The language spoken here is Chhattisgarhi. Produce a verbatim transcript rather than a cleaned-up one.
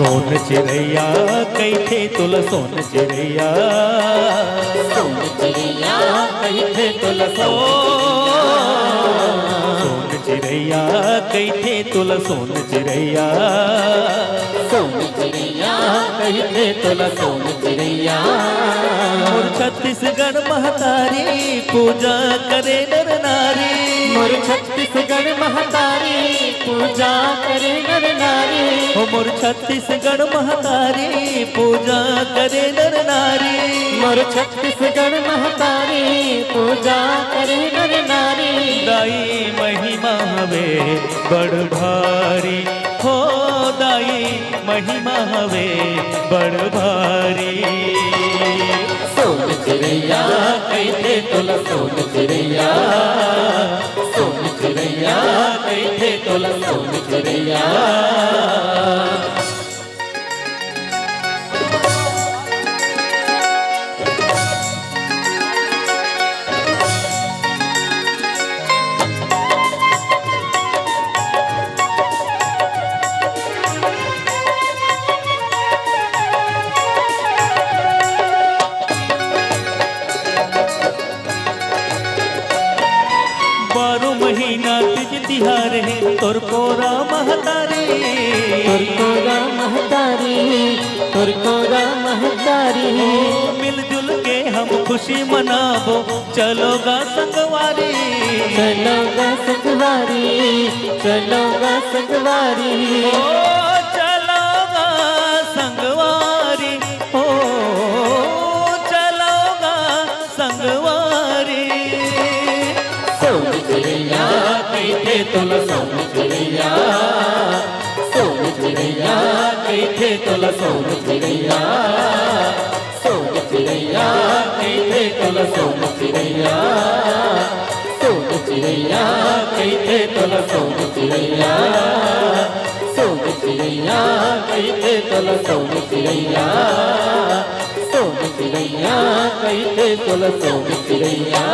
सोन चिरैया कहिथे तोला सोन चिरैया। सोन चिरैया कहिथे तोला सोन। सोन चिरैया कहिथे तोला सोन चिरैया। सोन चिरैया कहिथे तोला सोन चिरैया। मोर छत्तीसगढ़ महतारी पूजा करे नर नारी। मोर छत्तीसगढ़ महतारी पूजा करे नर नारी। हो मोर छत्तीसगढ़ महतारी पूजा करे नर नारी। मोर छत्तीसगढ़ महतारी पूजा करे नर नारी। दाई महिमा हवे बड़ भारी, हो दाई महिमा हवे बड़ भारी। सोन चिरैया कहिथे तोला सोन चिरैया। सोन चिरैया कहिथे तोला सोन चिरैया। बारो महीना तीज तिहार हे तोर कोरा महतारी। तोर कोरा महतारी, तोर कोरा महतारी। ओ मिलजुल के हम खुशी मनाबो, चलो गा संगवारी। चलो गा संगवारी, चलो गा संगवारी। ओ चलो गा संगवारी, ओ चलो गा संगवारी। सोन चिरैया कहिथे तोला सोन चिरैया। सोन चिरैया कहिथे तोला सोन चिरैया। सोन चिरैया कहिथे तोला सोन चिरैया। सोन चिरैया कहिथे तोला सोन चिरैया। सोन चिरैया कहिथे तोला सोन चिरैया। सोन चिरैया कहिथे तोला सोन चिरैया।